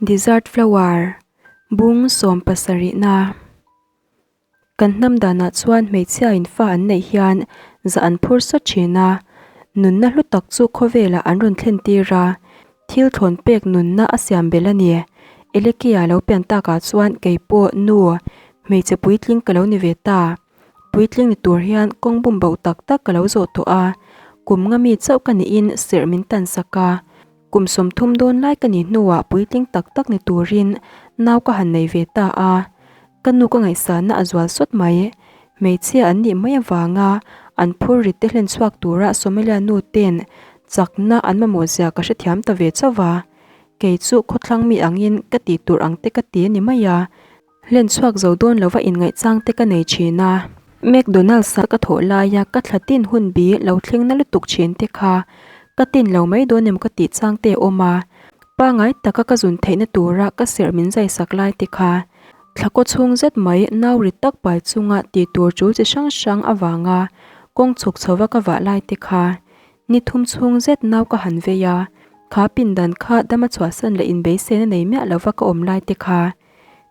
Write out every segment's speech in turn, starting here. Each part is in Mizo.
Dessert Flower, Bung sawmpasarihna. Kan hnam danah chuan hmeichhiain fa an neih hian zah an phur sawt thin a, nunna hlu tak chu khawvelah an rawn thlen tir a, thil thlawn pek nunna a siam belh a ni. Elekia lo pian takah chuan kei pawh nu, hmeichhe puitling ka lo ni ve ta. Puitling ni tur hian kawng bum bo tak tak ka lo zawh tawh a, kum nga mi chauh ka niin serh min tan sak a. Kum 30 dawn lai ka nih hnuah puitling tak tak ni turin nau ka han nei ve ta a, ka nu ka ngaihsanna a zual sawt mai. Hmeichhia an nih mai avanga an phur rit te hlen chhuak tura Somalia nu ten chakna an mamawh zia ka hrethiam ta ve chauh va. Kei chu khawthlang mi angin ka tih tur ang te ka ti a ni mai a. Hlen chhuak zo dawn lova inngaihchang te ka nei thin a. McDonald's a ka thawh laia ka thla tin hun bi lo thleng na lutuk thin te kha ka tin lo mai dawn em ka tih chang te a awm a. Pangai taka ka zun theihna tura ka serh min zai sak lai te kha thla kaw chhung zet mai nau rit tak pai chunga tih tur tul chi hrang hrang avanga kawng chhuk chhova ka vah lai te kha Ni thum chhung zet nau ka han vei a, kha pindan kha dama chhuahsan leh inbeisei na nei miah lova ka awm lai te kha.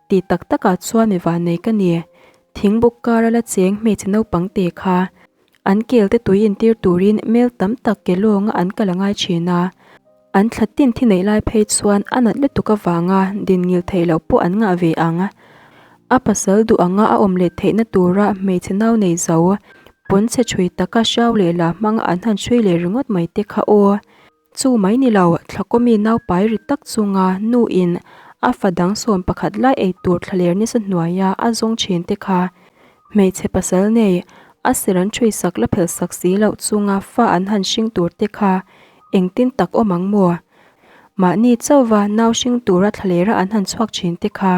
Ti tak takah chuan mi vannei ka ni. Thingbuk kara la cheng hmeichhe naupang te kha an kel te tui intir turin mel tam tak ke lawnga an kal a ngai thin a. An thla tin thi neih lai phei chuan a nat lutuk avanga din ngil theih loh pawh an ngah ve ang. A pasal duh anga a awm leh theihna tura hmeichhe nau nei zo, pawnchhe chhui taka hriau leh la hmanga an han hrui leh ringawt mai te kha aw. Chu mai ni lo, thlakawmi naupai ri tak chunga nu in a fa dang 11 lai ei tur thlaler nisa hnuaia a zawng thin te kha hmeichhe pasal nei, a ser an ṭhui sak la phel sak si loh chunga fa an han hring tur te kha engtin tak awm ang maw? Mahni chauva nau hring tura thlalera an han chhuak thin te kha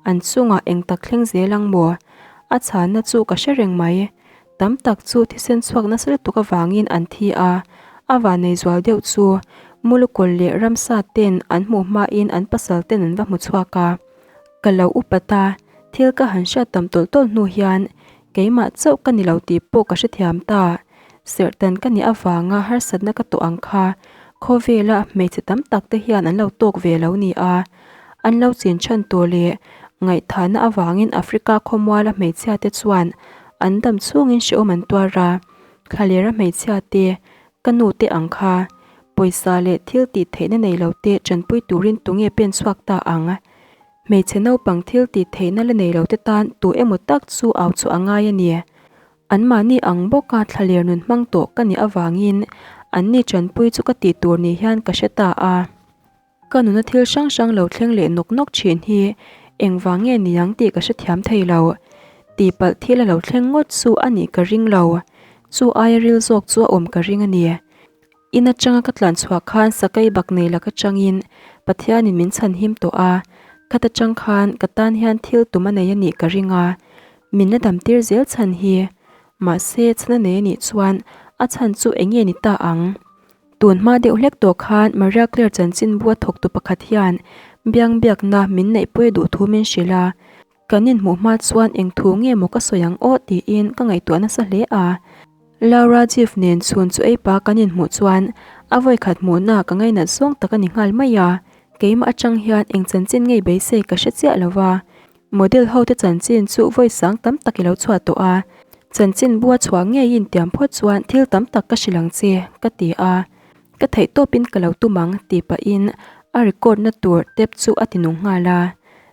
an chungah eng tak thleng zel ang maw? A chhanna chu ka hre reng mai. Tam tak chu thisen chhuak nasa lutuk avangin an thi a, a vanei zual deuh chu Mulukawlh leh ramsa ten an hmuh hmain an pasal ten an va hmu chhuak a. Ka lo upat a, thil ka han hriat tam tawlh tawlh hnu hian keimah chauh ka ni lo tih pawh ka hrethiam ta. Serhtan ka nih avanga harsatna ka tawh ang kha khawvela hmeichhe tam tak te hian an lo tawk ve lo ni a. An lo chin chhan tawh leh ngaihthahna avangin Africa khawmuala hmeichhia te chuan an dam chhungin hrehawm an tuar a, thlalera hmeichhia te ka nu te ang kha pawisa leh thil tih theihna nei lo te tanpui turin tunge pen chhuak ta ang? Hmeichhe naupang thil tih theihna la nei lo te tan tu emaw tak chu au chhuah a ngai a ni. Anmahni ang bawka thlaler nun hmang tawh ka nih avangin anni tanpui chu ka tih tur ni hian ka hre ta a. Ka nuna thil hrang hrang lo thleng leh nawk nawk thin hi engvang nge niang tih ka hrethiam thei lo. Tihpalh thil a lo thleng ngawt chu a nih ka ring lo. Chu aia ril zawk chu a awm ka ring a ni. In atanga ka tlan chhuah khan sakei bak nei lak atangin Pathianin min chhan him tawh a, khat atang khan ka tan hian thil tum a nei a nih ka ring a, min la dam tir zel chhan hi. Mahse chhan a nei a nih chuan a chhan chu eng nge ni ta ang? Tun hma deuh hlek tawh khan Maria Clare chanchinbu a thawktu pakhat hian biang biakna min neihpui duh thu min hrilh a, Kan inhmuh hma chuan eng thu nge maw ka sawi ang aw tiin ka ngaihtuah nasa hle a. Laura Jeff nen chhun chu ei pa kan inhmuh chuan a vawikhat hmuhna ka ngainat zawng tak a ni nghal mai a. Keimah atang hian eng chanchin ngei beisei ka hre chiah lo va. Model ho te chanchin chu vawi sang tam tak i lo chhuah tawh a. Chanchin bua chhuah ngeiin tiam phawt chuan thil tam tak ka hrilh ang che, ka ti a. Ka theih tawpin ka lo tum ang tih pahin a record na tur tap chu a ti nung nghal a.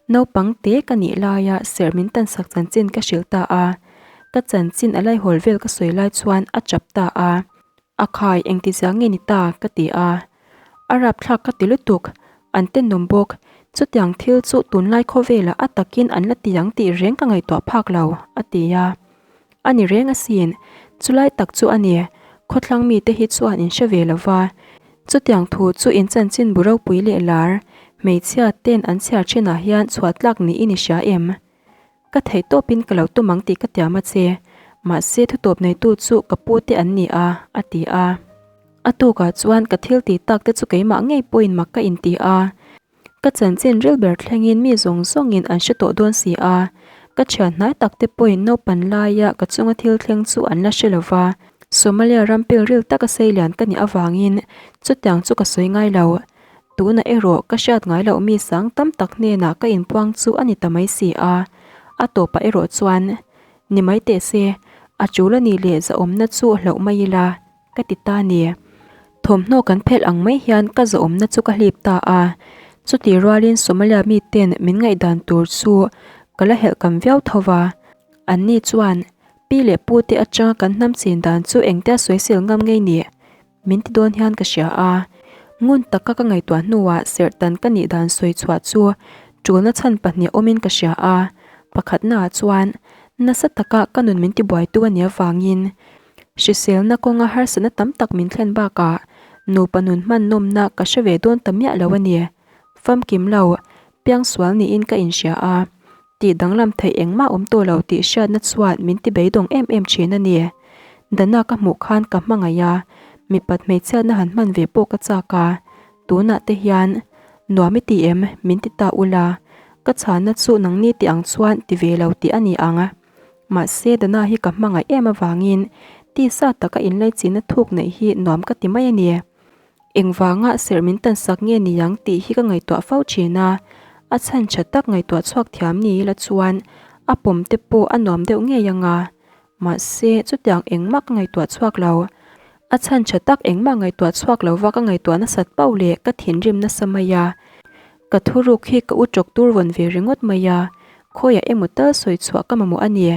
Naupang te ka nih laia serh min tan sak chanchin ka hrilh ta a, ka chanchin a laihawl vel ka sawi lai chuan a chap ta a, A khai engti zia nge ni ta? ka ti a, a rapthlak ka ti lutuk, an tenawm bawk, chutiang thil chu tunlai khawvelah a takin an la ti ang tih reng ka ngaihtuah phak lo, a ti a. A ni reng asin, chulai tak chu a ni, khawthlang mite hi chuan in hre ve lo va. Chutiang thu chu in chanchin bu ropui leh lar, hmeichhia ten an chhiar thinah hian chhuah tlak niin i hria em? Ka theih tawpin ka lo tum ang tih ka tiam a che, mahse thutawp neitu chu ka pu te an ni a, a ti a. A tukah chuan ka thil tih tak te chu keimah ngei pawhin mak ka inti a. Ka chanchin ril ber thlengin mi zawng zawngin an hre tawh dawn si a, ka thian hnai tak te pawhin naupan laia ka chunga thil thleng chu an la hre lo va, Somalia ram pil ril taka sei lian ka nih avangin chutiang chu ka sawi ngai lo. Tunah erawh ka hriat ngai loh mi sang tam tak hnenah ka inpuang chu a ni ta mai si a, a tawpah erawh chuan, Ni mai teh se, a tul a nih leh zahawmna chu hlauh mai ila, ka ti ta ni. Thawmhnaw kan phelh ang mai hian ka zahawmna chu ka hlip ta a, chutih rualin Somalia miten min ngaihdan tur chu ka la helh kam viau tho va. Anni chuan, Pi leh pute atanga kan hnam chin dan chu engtia sawisel ngam ngei ni? Min ti dawn hian ka hria a, ngun taka ka ngaihtuah hnuah serhtan ka nih dan sawi chhuah chu tulna chhan pahnih awmin ka hria a, pakhatnaah chuan nasa taka ka nun min tibuaitu a nih avangin hriselna kawnga harsatna tam tak min thlen bakah nupa nun hman nawmna ka hre ve dawn ta miah lo a ni. Famkim lo, piangsual niin ka inhria a, Tih danglam theih engmah awm tawh lo tih hriatna chuan min ti beidawng em em thin a ni. Dana ka hmuh khan ka hmangaih a, mipat hmeichhiatna han hman ve pawh ka chak a, tunah te hian nuam i ti em min ti ta ula, ka chhanna chu nangni tih ang chuan ti ve lo tih a ni ang. Mahse Dana hi ka hmangaih em avangin tisa taka inlaichinna thuk neih hi nuam ka ti mai a ni. Engvanga serh min tan sak nge ni ang tih hi ka ngaihtuah fo thin a, a chhan tha tak ngaihtuah chhuak thiam ni ila chuan a pawm te pawh a nuam deuh ngei ang a. Mahse, chutiang engmah ka ngaihtuah chhuak lo. A chhan tha tak engmah ngaihtuah chhuak lova ka ngaihtuah nasat pauh leh ka thinrim nasa mai a. Ka thuruk hi ka u tawk tur vawn ve ringawt mai a, khawiah emaw tal sawi chhuah ka mamawh a ni.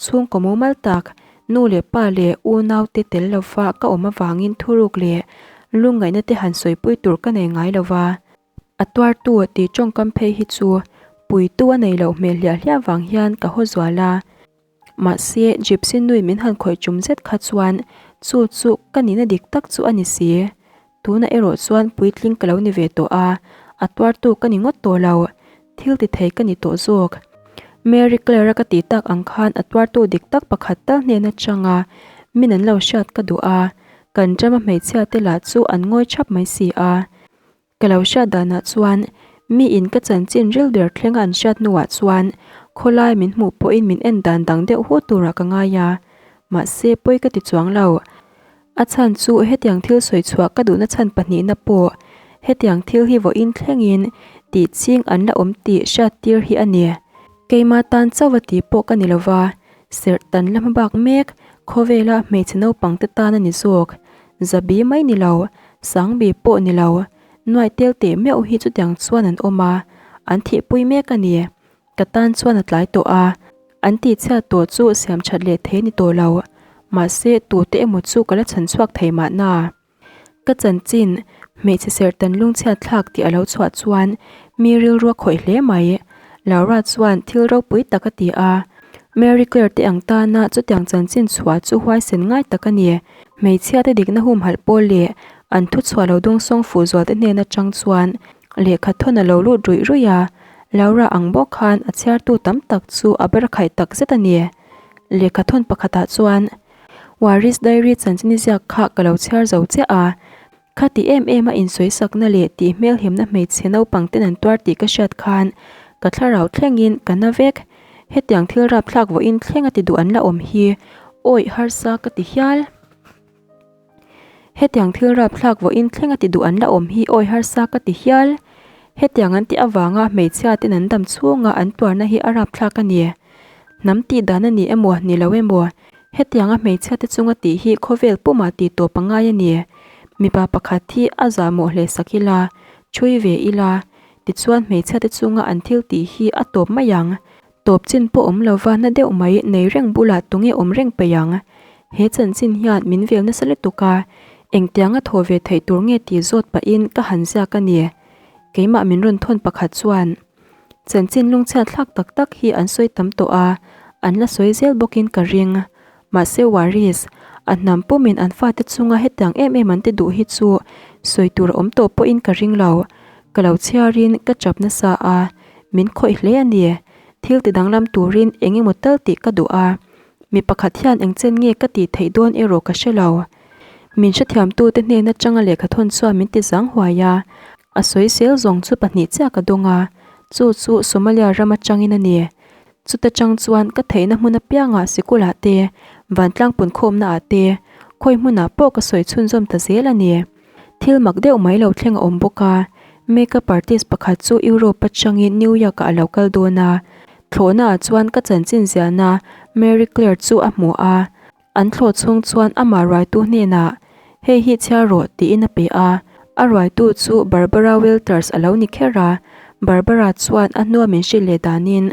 Chhungkaw mumal tak, nu leh pa leh unaute tel lova ka awm avangin thuruk leh lungngaihna te han sawipui tur ka nei ngai lova. A tuartu tih tawngkam phei hi chu puitu a nei loh hmel hliah hliah vang hian ka haw zual a. Mahse, Gypsy nui min han khawih tum zet kha chuan chu chu ka nihna dik tak chu a ni si. Tunah erawh chuan puitling ka lo ni ve tawh a, a tuartu ka ni ngawt tawh lo, thil ti thei ka ni tawh zawk. Mary Claire-a ka tih tak ang khan a tuartu dik tak pakhat tal hnen atanga min an lo hriat ka duh a, kan rama hmeichhia te lah chu an ngawi thap mai si a. Ka lo hriat danah chuan miin ka chanchin ril ber thlenga an hriat hnuah chuan khawlai min hmuh pawhin min en dan dang deuh hu turah ka ngai a, mahse pawi ka ti chuang lo. A chhan chu hetiang thil sawi chhuah ka duhna chhan pahnihna pawh hetiang thil hi vawiin thlengin tih ching an la awm tih hriattir hi a ni. Keima tan chauh a tih pawh ka ni lova, serh tan la hma bak mek khawvela hmeichhe naupang te tan a ni zawk. Zabi mai ni lo, sangbi pawh ni lo, nuai tel teh meuh hi chutiang chuan an awm a, an thihpui mek a ni. Ka tan chuan a tlai tawh a, an tihchhiat tawh chu siam that leh thei ni tawh lo. Mahse, tute emaw chu ka la chhan chhuak thei mahna. Ka chanchin, hmeichhe serh tan lungchhiat thlak tih a lo chhuah chuan mi rilru a khawih hle mai. Laura chuan thil ropui tak a ti a. Mary Claire te ang tana chutiang chanchin chhuah chu huaisen ngai tak a ni. Hmeichhiate dikna humhalh pawl leh an thuchhuah lo dawngsawng fuh zualte hnen atang chuan Lehkha thawn a lo lut ruih ruih a, Laura ang bawk khan a chhiartu tam tak chu a ber khaih tak zet a ni. Lehkha thawn pakhatah chuan, Waris Diary chanchin i ziak kha ka lo chhiar zo chiah a, khati em em a insawisakna leh tih hmelhemna hmeichhe naupang ten an tuar tih ka hriat khan ka thlarau thlengin ka na vek. Hetiang thil rapthlak vawiin thleng a ti duh an la awm hi awih harsa ka ti hial. Hetiang thil rapthlak vawiin thleng a ti duh an la awm hi awi harsa ka ti hial. Hetiang an tih avanga hmeichhia ten an dam chhunga an tuarna hi a rapthlak a ni. Hnam tih dan a ni emaw ni lo emaw, hetianga hmeichhia te chunga tih hi khawvel pumah tih tawp a ngai a ni. Mipa pakhat hi a zahmawh hle sak ila, thui ve ila, tichuan hmeichhia te chunga an thil tih hi a tawp mai ang. Tawp chin pawh awm lova na deuh mai nei reng bulah tunge awm reng peih ang? He chanchin hian min vel nasa lutuk a, engtianga thaw ve theih tur nge tih zawt pahin ka han ziak a ni. Keimah min rawn thawn pakhat chuan, Chanchin lungchhiat thlak tak tak hi an sawi tam tawh a, an la sawi zel bawkin ka ring. Mahse Waris, a hnam pumin an fate chunga hetiang em em an ti duh hi chu sawi tur a awm tawh pawhin ka ring lo. Ka lo chhiarin ka chap nasa a, min khawih hle a ni. Thil ti danglam turin eng emaw tal tih ka duh a, mi pakhat hian eng chen nge ka tih theih dawn erawh ka hre lo. Min hrethiamtute hnen atanga lehkha thawn chuan min ti zang huai a, a sawisel zawng chu pahnih chiah ka dawng a, chu chu Somalia ram atangin a ni. Chuta chang chuan ka theihna hmun apiangah sikulah te, vantlang punkhawmna ah te, khawi hmunah pawh ka sawi chhunzawm ta zel a ni. Thil mak deuh mai lo thleng a awm bawk a. Makeup artist pakhat chu Europe atangin New York ah a lo kal dawn a, thlawhnaah chuan ka chanchin ziahna Marie Claire chu a hmu a. An thlawh chhung chuan amah ruaitu hnenah, Hei hi chhiar rawh, tiin a pe a. A ruaitu chu Barbara Walters a lo ni kher a. Barbara chuan a hnua min hrilh leh danin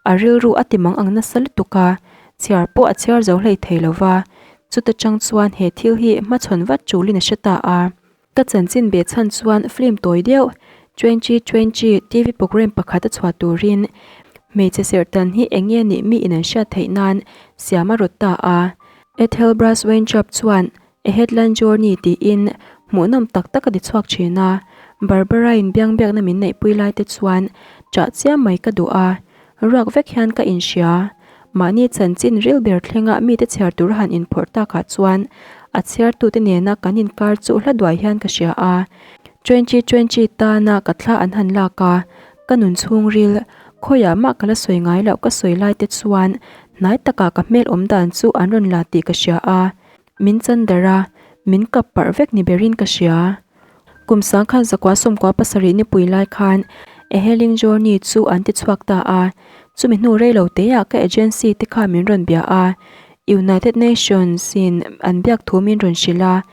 a rilru a ti mang ang nasa lutuk a, chhiar pawh a chhiar zo hlei thei lo va. Chuta chang chuan he thil hi hmachhawn vat tulin a hre ta a. Ka chanchin beh chhan chuan film tawi deuh Twenty Twenty TV programme pakhat a chhuah turin hmeichhe serhtan hi eng nge nih mi in an hriat theih nan siam a rawt ta a. Ethel Brass Weintraub chuan A Headland Journey tiin hmuhnawm tak tak a ti chhuak thin a. Barbara-in biangbiakna min neihpui lai te chuan ṭah chiam mai ka duh a. Ruak vek hian ka inhria. Mahni chanchin ril ber thlenga mite chhiar tur a han inphawrh takah chuan a chhiartute nena kan inkar chu hla duai hian ka hria a. Twenty twenty tana ka thla an han lak a, ka nun chhungril, khawiah mah ka la sawi ngai loh ka sawi lai te chuan hnai takah ka hmel awm dan chu an rawn la tih ka hria a. Min chan darh a, min kap parh vek ni berin ka hria. Kum sangkhat zakua sawmkua pasarih nipui lai khan A Healing Journey chu an ti chhuak ta a, chumi hnu rei lo teah ka agency te kha min rawn bia a, United Nations in an biak thu min rawn hrilh a,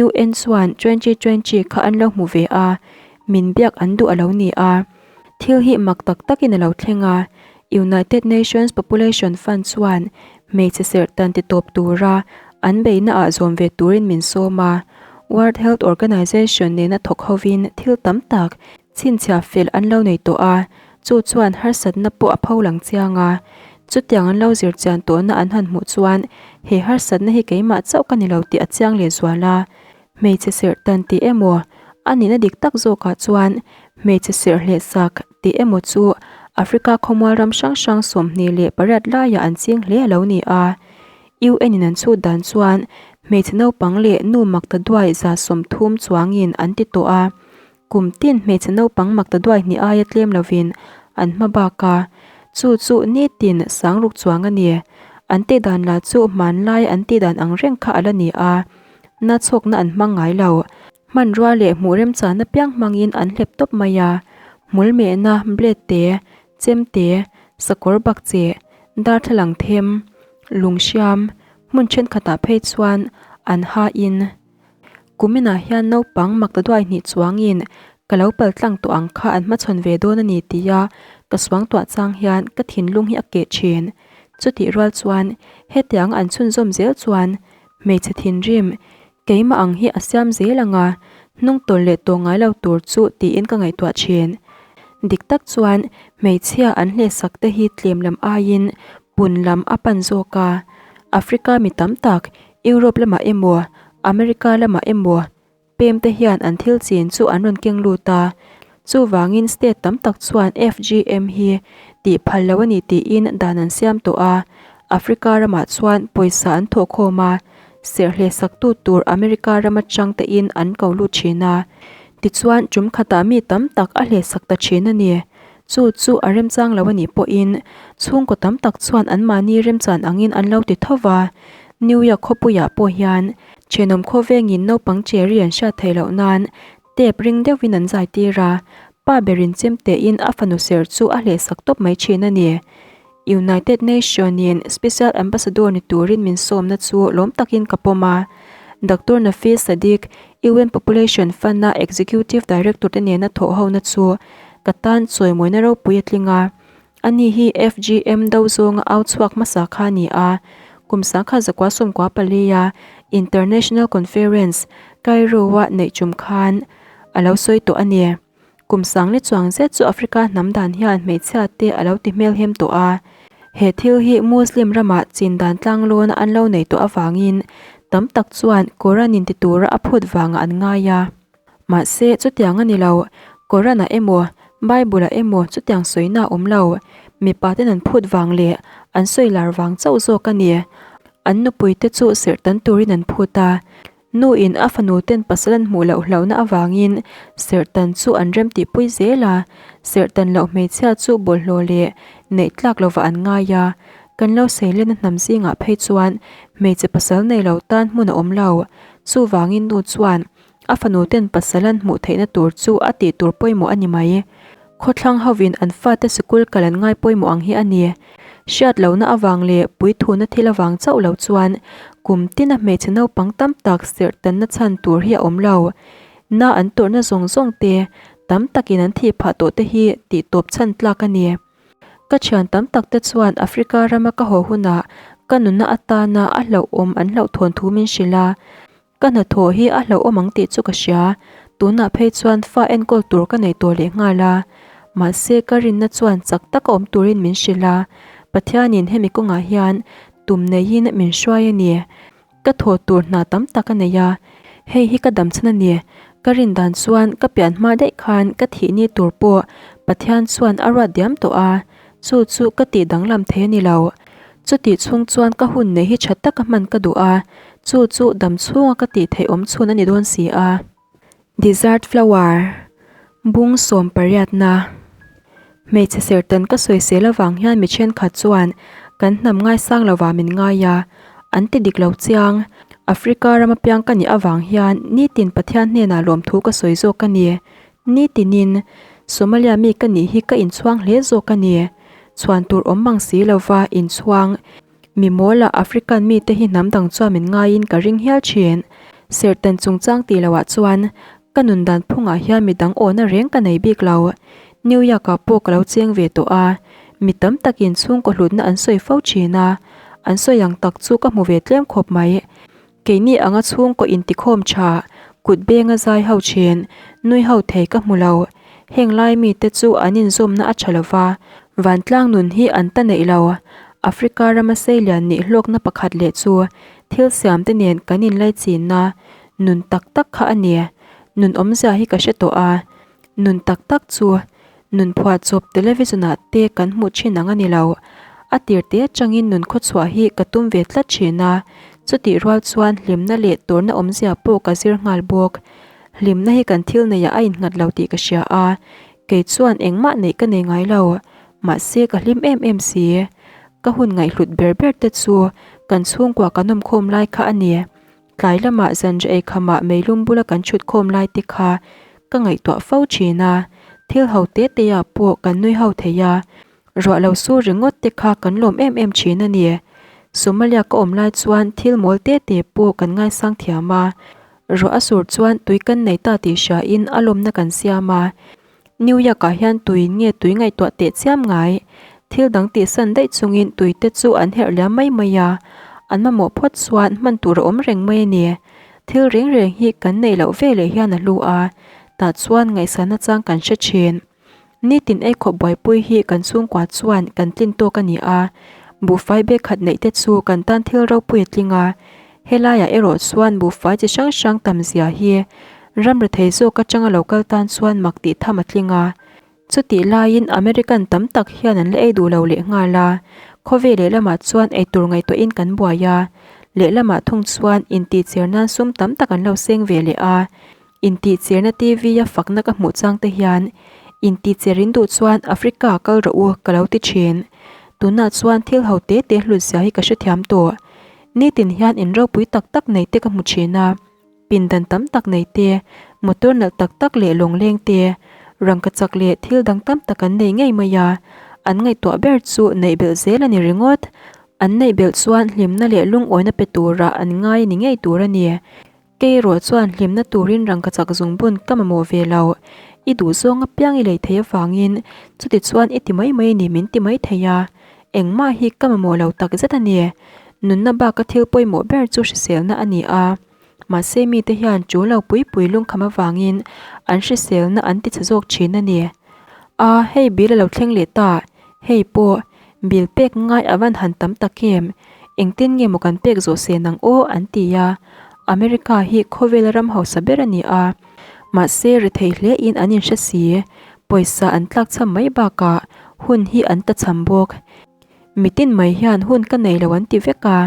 UN chuan 2020 kha an lo hmu ve a, min biak an duh a lo ni a. Thil hi mak tak takin a lo thleng a, United Nations Population Fund chuan hmeichhe serh tan ti tawp tura an beihna ah zawm ve turin min sawm a, World Health Organization nena thawk hovin thil tam tak chhinchhiah fel an lo nei tawh a, chu chuan harsatna pawh a pho lang chiang a. Chutiang an lo zir chian tawhna an han hmuh chuan he harsatna hi keimah chauh ka ni lo tih a chiang lehzual a. Hmeichhe serh tan tih emaw, a nihna dik tak zawkah chuan hmeichhe serh hleh sak tih emaw chu Africa khawmual ram hrang hrang 28 laiah an ching hle a lo ni a. UN in an chhut dan chuan hmeichhe naupang leh nu makta duai 30 chuangin an ti tawh a. Kum tin hmeichhe naupang makta duai hnih aia tlem lovin an hma bak a, chu chu nitin sangruk chuang a ni. An tih dan lah chu hmanlai an tih dan ang reng kha a la ni a. Na chhawkna an hmang ngai lo. Hmanrua leh hmuh remchana piang hmangin an hlep tawp mai a. Hmul mehna, blade te, chem te, sakawr bak cheh, darthlalang them, lung hriam, hmun thenkhatah phei chuan an hain. Kuminah hian naupang makta duai hnih chuangin ka lo pal tlang tawh ang kha an hmachhawn ve dawn a ni tia ka suangtuah chang hian ka thinlung hi a keh thin. Chutih rual chuan hetiang an chhunzawm zel chuan Hmeichhe thinrim, keimah ang hi a siam zel ang a, hnung tawlh leh tawh ngai lo tur chu tiin ka ngaihtuah thin. Dik tak chuan hmeichhia an hlehsak te hi tlem lam aiin pun lam a pan zawk a. Africa mi tam tak, Europe lamah emaw, America lamah emaw, Pem te hian an thil chin chu an rawn keng lut a, chuvangin state tam tak chuan FGM hi tih phal lo a ni tiin dan an siam tawh a. Africa ramah chuan pawisa an thawhkhawm a, serhhleh saktu tur America ram atang tein an ko lut thin a. Tichuan tum khatah mi tam tak a hlehsak ta thin a ni. Chu chu a remchang lo a nih pawhin chhungkaw tam tak chuan anmahni remchan angin an lo ti tho va. New York khawpuiah pawh hian Thenawm khawvengin naupang cherry an hriat theih loh nan tape ring deuhin an zai tir a, pa berin chem tein a fanu ser chu a hlehsak tawp mai thin a ni. United Nation in Special Ambassador ni turin min sawmna chu lawm takin ka pawm a. Doctor Nafis Sadiq, UN Population Fund-a Executive Director te nena thawhhona chu ka tan chawimawina ropui a tling a. Ani hi FGM do zawnga au chhuak hmasa kha a ni a, kum 1994 a International Conference, Cairo-a neih tum khan a lo sawi tawh a ni. Kum sangli chuang zet chu Africa hnam dan hian hmeichhia te a lo ti hmelhem tawh a. He thil hi Muslim ramah chin dan tlanglawna an lo nei tawh avangin tam tak chuan Koran in ti tura a phut vangah an ngai a. Mahse, chutiang a ni lo. Koran-ah emaw, Bible-ah emaw chutiang sawina a awm lo. Mipa ten an phut vang leh an sawi lar vang chauh zawk a ni. An nupuite chu serh tan turin an phut a. Nu-in a fanu ten pasal an hmuh loh hlauhna avangin serh tan chu an remtihpui zel a. Serh tan loh hmeichhia chu bawlhhlawh leh neih tlak lovah an ngai a. Kan lo seilenna hnam zingah phei chuan hmeichhe pasal nei lo tan hmun a awm lo. Chuvangin nu chuan. A fanu ten pasal an hmuh theihna tur chu a tih tur pawimawh a ni mai. Khawthlang hovin an fate sikul kal an ngai pawimawh ang hi a ni. Hriat lohna avang leh puithuna thil avang chauh lo chuan kum tina hmeichhe naupang tam tak serh tanna chhan tur hi a awm lo. Na an tawrhna zawng zawng te tam takin an thih phah tawh te hi tih tawp chhan tlak a ni. Ka thian tam tak te chuan Africa rama ka haw hunah ka nunna atana a hlauhawm an hlauhthawn thu min hrilh a. Ka hnathawh hi a hlauhawm ang tih chu ka hria, tunah phei chuan fa enkawl tur ka nei tawh leh nghal a. Mahse ka rinna chuan chak taka awm turin min hrilh a, Pathianin hemi kawngah hian tum neiin min hruai a ni. Ka thawh tur hna tam tak a nei a, hei hi ka damchhan a ni. Ka rin dan chuan ka pian hma daih khan ka thih ni tur pawh Pathian chuan a ruat diam tawh a, chu chu ka tih danglam thei a ni lo. Chutih chhung chuan ka hun nei hi tha taka hman ka duh a, chu chu dam chhunga ka tih theih awm chhun a ni dawn si a. Dessert flower, Bung sawm pariatna. Hmeichhe serhtan ka sawisel avang hian mi thenkhat chuan kan hnam ngaisang lovah min ngai a, an ti dik lo chiang. Africa rama piang ka nih avang hian nitin Pathian hnenah lawmthu ka sawi zawk a ni. Nitinin Somalia mi ka nih hi ka inchhuang hle zawk a ni. Chhuan tur awm mang si lova inchhuang. Mi mawla African mite hi hnam dang chuan min ngaiin ka ring hial thin. Serhtan chungchang tih loah chuan ka nun dan phungah hian mi dang awhna reng ka nei bik lo. New York-ah pawh ka lo cheng ve tawh a, mi tam takin chhungkaw hlutna an sawi fo thin a, an sawi ang tak chu ka hmu ve tlem khawp mai. Keini anga chhungkaw intikhawm tha, kut benga zai ho thin, nui ho thei ka hmu lo. Heng lai mite chu an inzawmna a tha lova, vantlang nun hi an ta neih lo. Africa rama seilian nih hlawkna pakhat leh chu thil siamte nen kan inlaichinna nun tak tak kha a ni. Nun awmzia hi ka hre tawh a, Nun tak tak chu nun phuahchawp television ah te kan hmuh thin ang a ni lo. A tir te atangin nun khawchhuah hi ka tum ve tlat thin a, chutih rual chuan hlimna leh tawrhna awmzia pawh ka zir nghal bawk. Hlimna hi kan thil neiah a innghat lo tih ka hria a, kei chuan engmah neih ka nei ngai lo, mahse ka hlim em em si. Ka hun ngaihhlut ber ber te chu kan chhungkua kan awmkhawm lai kha a ni. Tlai lamah zanriah ei khamah meilum bula kan chhut khawm lai te kha ka ngaihtuah fo thin a, thil ho te te ah pawh kan nui ho thei a, ruah lo sur ringawt te kha kan lawm em em thin a ni. Somalia ka awm lai chuan thil mawl te te pawh kan ngaisang thiam a, ruah a sur chuan tui kan nei ta tih hria in a lawmna kan siam a, New York ah hian tuin nge tui ngaihtuah teh chiam ngai? Thil dang tihsan daih chungin tui te chu an herh liam mai mai a, an mamawh phawt chuan hman tur a awm reng mai a ni. Thil reng reng hi kan neih loh veleh hian a hlu a, tah chuan ngaihsanna chang kan hre thin. Nitin eikhawp buaipui hi kan chhungkua chuan kan tlin tawk a ni a, buhfai bag khat neih te chu kan tan thil ropui a tling a, helaiah erawh chuan buhfai chi hrang hrang tam zia hi Ram rethei zawk atanga lo kal tan chuan mak tih tham a tling a. Chutih laiin American tam tak hian an la ei duh lo leh nghal a. Khawvel lehlamah chuan eitur ngaihtuahin kan buai a. Lehlamah thung chuan intihcher nan sum tam tak an lo seng ve leh a. Intihcherna TV a fakna ka hmuh chang te hian intihcher in duh chuan Africa ah kal rawh u ka lo ti thin. Tunah chuan thil ho te te hlut zia hi ka hrethiam tawh. Nitin hian in ropui tak tak nei te ka hmu thin a. Pindan tam tak nei te, motor nalh tak tak leh lawngleng te, rangkachak leh thil dang tam tak an nei ngei mai a, an ngaihtuah ber chu neih belh zel a ni ringawt. An neih belh chuan hlimna leh lungawina pe turah an ngai a ni ngei tur a ni. Kei erawh chuan hlimna turin rangkachak zungbun ka mamawh ve lo. I duhzawng apiang i lei thei avangin chuti chuan i ti mai mai a ni min ti mai thei a. Engmah hi ka mamawh lo takzet a ni. Nunna baka thil pawimawh ber chu hriselna a ni a. Mahse mite hian chu lo pui pui lungkham avangin an hriselna an ti chhe zawk thin a ni. A, hei bill a lo thleng leh ta, hei pawh bill pek ngai a van han tam tak em, engtin nge maw kan pek zawh se nang aw an ti a. America hi khawvela ram hausa ber a ni a, mahse rethei hle in an inhre si, pawisa an tlakchham mai bakah hun hi an tachham bawk. Mitin mai hian hun ka nei lo an ti vek a,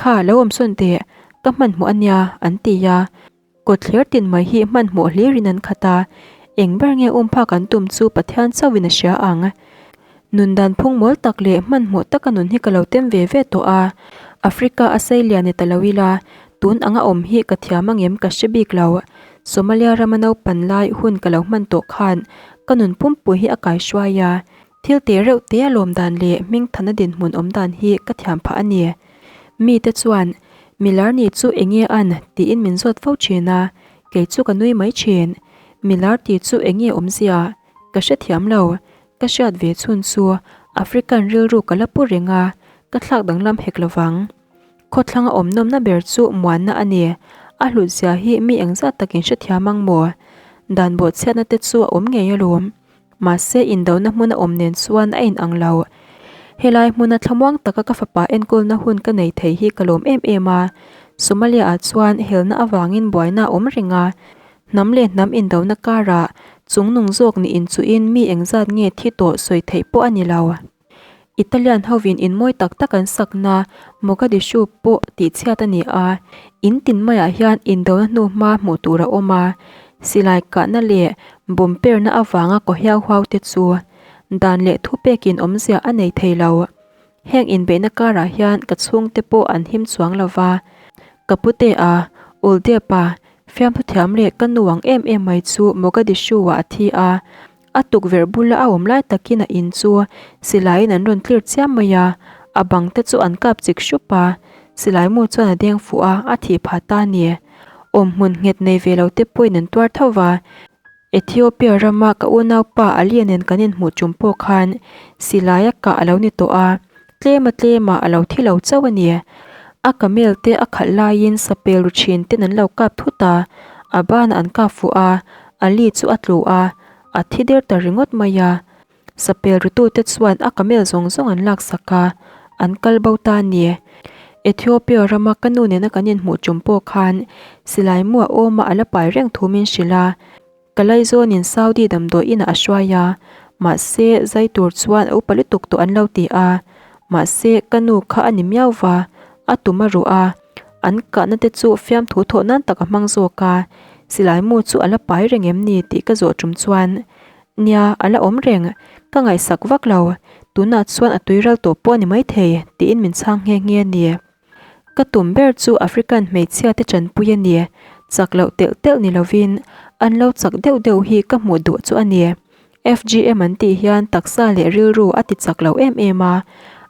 Kha lo awm sawn teh, ka hmanhmawh a nia an ti a. Kawtthler tin mai hi hmanhmawh hlirin an khat a, eng ber nge um phak an tum chu Pathian chauhin a hria ang. Nun dan phung mawl tak leh hmanhmawh taka nun hi ka lo tem ve ve tawh a, Africa a sei lian ni ta lo ila, tun anga awm hi ka thiam angem ka hre bik lo. Somalia rama naupan lai hun ka lo hman tawh khan ka nun pumpui hi a kaihruai a, thil teh reuh te a lawm dan leh hmingthana dinhmun awm dan hi ka thiam phah a ni. Mite chuan, Milar nih chu eng nge an? tiin min zawt fo thin a, kei chu ka nui mai thin. Milar tih chu eng nge awmzia? Ka hrethiam lo. Ka hriat ve chhun chu African rilru ka la pu reng a, ka thlak danglam hek lo vang. Khawthlang a awm nawmna ber chu muanna a ni. A hlut zia hi mi engzat takin hrethiam ang maw? Dan bawhchhiatna te chu a awm ngei alawm. Mahse indona hmun a awm nen chuan a inang lo. Helai hmuna thlamuang taka ka fapa enkawlna hun ka nei thei hi ka lawm em em a. Somalia ah chuan helna avangin buaina a awm reng a. Hnam leh hnam indona karah chungnung zawk nih inchuhin mi engzat nge thi tawh sawi theih pawh a ni lo. Italian hovin in mawi tak tak an sakna Mogadishu pawh tihchhiat a ni a, in tin maiah hian indona hnu hma hmuh tur a awm a, silai kahna leh bomb perna avanga kaw hiau huau te chu dan leh thupekin awmzia a nei thei lo. Heng inbeihna karah hian ka chhungte pawh an him chuang lo va, ka pute a, Uldepa, fiamthu thiam leh ka nu ang em em mai chu Mogadishu-ah a thi a, A tukverh bula a awm lai takin a in chu silaiin an rawn tlir chiam mai a, a bang te chu an kap chik hrup a, silai mu chuan a deng fuh a, a thih phah ta a ni. Awm hmun nghet nei ve lo te pawhin an tuar tho va. Ethiopia rama ka unaupa Alia nen kan inhmuh tum pawh khan silai a kah a lo ni tawh a, tlema tlema a lo thi lo chauh a ni. A camel te a khalh laiin sapel ru thin ten an lo kap thut a, a banah an kap fuh a, Ali chu a tlu a, a thi der ta ringawt mai a. Sapel rutute chuan a camel zawng zawng an laksak a, an kal bo ta a ni. Ethiopia rama ka nu nena kan inhmuh tum pawh khan silai mu a awm a a la pai reng thu min hrilh a. Ka laizawnin Saudi damdawi inah a hruai a, mahse zai tur chuan a upa lutuk tawh an lo ti a. Mahse ka nu kha a ni miau va, a tum a ruh a, an kahna te chu fiamthu thawh nan tak a hmang zawk a, silai mu chu a la pai reng em ni tih ka zawh tum chuan, Nia, a la awm reng, ka ngaihsak vak lo, tunah chuan a tuiral tawh pawh a ni maithei tiin min chhang nghe nghe a ni. Ka tum ber chu African hmeichhia te tanpui a ni. Chak loh telh telh ni lovin an lo chak deuh deuh hi ka hmuh duh chu a ni. FGM an tih hian taksa leh rilru a ti chak lo em em a.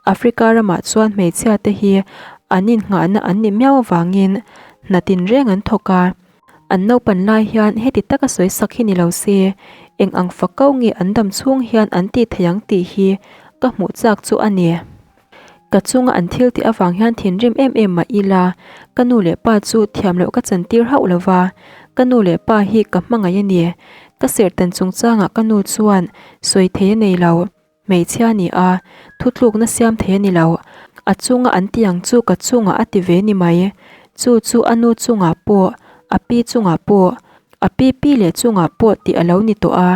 Africa ramah chuan hmeichhia te hi an innghahna an ni miau avangin hna tinreng an thawk a. An naupan lai hian heti taka sawi sak hi ni lo se, eng ang fak ko nge an dam chhung hian an tih theih ang tih hi ka hmuh chak chu a ni. Ka chunga an thil tih avang hian thinrim em em mah ila, ka nu leh pa chu thiam loh ka chantir hauh lo va, ka nu leh pa hi ka hmangaih a ni. Ka serhtan chungchangah ka nu chuan sawi thei a nei lo, hmeichhia a ni a, thutlukna siam thei a ni lo. A chunga an ti ang chu ka chungah a ti ve ni mai. Chu chu a nu chungah pawh, a pi chungah pawh, a pi pi leh chungah pawh tih a lo ni tawh a.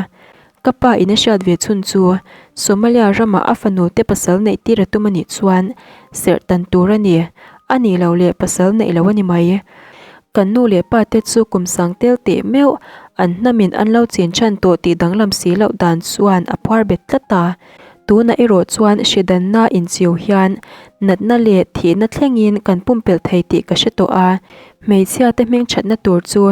Ka pa in a hriat ve chhun chu Somalia ramah a fanu te pasal neih tir a tum a nih chuan serh tan tur a ni, a nih loh leh pasal neih loh a ni mai. Kan nu leh pa te chu kum sang tel teh meuh an hnamin an lo chin chhan tawh tih danglam si loh dan chuan a phuar bet tlat a. Tunah erawh chuan hridanna inchiu hian natna leh thihna thlengin kan pumpelh thei tih ka hre tawh a, hmeichhia te hmingthatna tur chu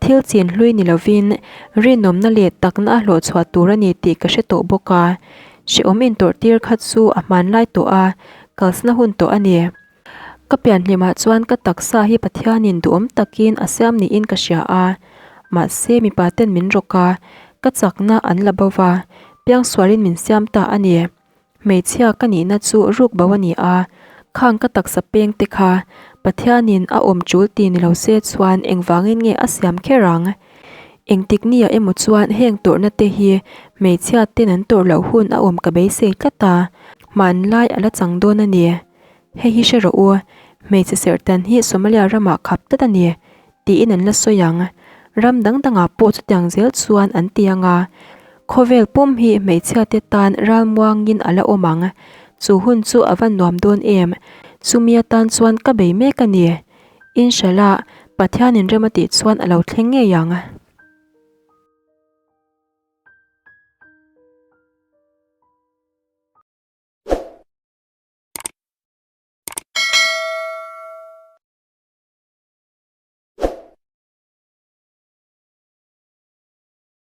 Thil chin hlui ni lovin rinawmna leh takna a hlawh chhuah tur a ni tih ka hre tawh bawk a. Hrehawm intawrhtir kha chu a hmanlai tawh a, kalsna hun tawh a ni. Ka pianhlimah chuan ka taksa hi Pathianin duhawm takin a siam niin ka hria a. Mahse mipa ten min rawk a, ka chakna an la bo va, piangsualin min siam ta a ni. Hmeichhia ka nihna chu ruk bo a ni a, khang ka taksa peng te kha Pathianin a awm tul ti ni lo se chuan engvangin nge a siam kher ang? Engtik nia emaw chuan heng tawrhna te hi hmeichhia ten an tawrh loh hun a awm ka beisei tlat a, hmanlai a la chang dawn a ni. Hei hi hre rawh u, hmeichhe serhtan hi Somalia ramah khap tlat a ni. Tiin an la sawi ang. Ram dang dangah pawh chutiang zel chuan an ti ang a, khawvel pum hi hmeichhia te tan ralmuangin a la awm ang. Chu hun chu a va nuam dawn em? Chumi atan chuan ka bei mek a ni. Inshallah, Pathianin rem a tih chuan a lo thleng ngei ang.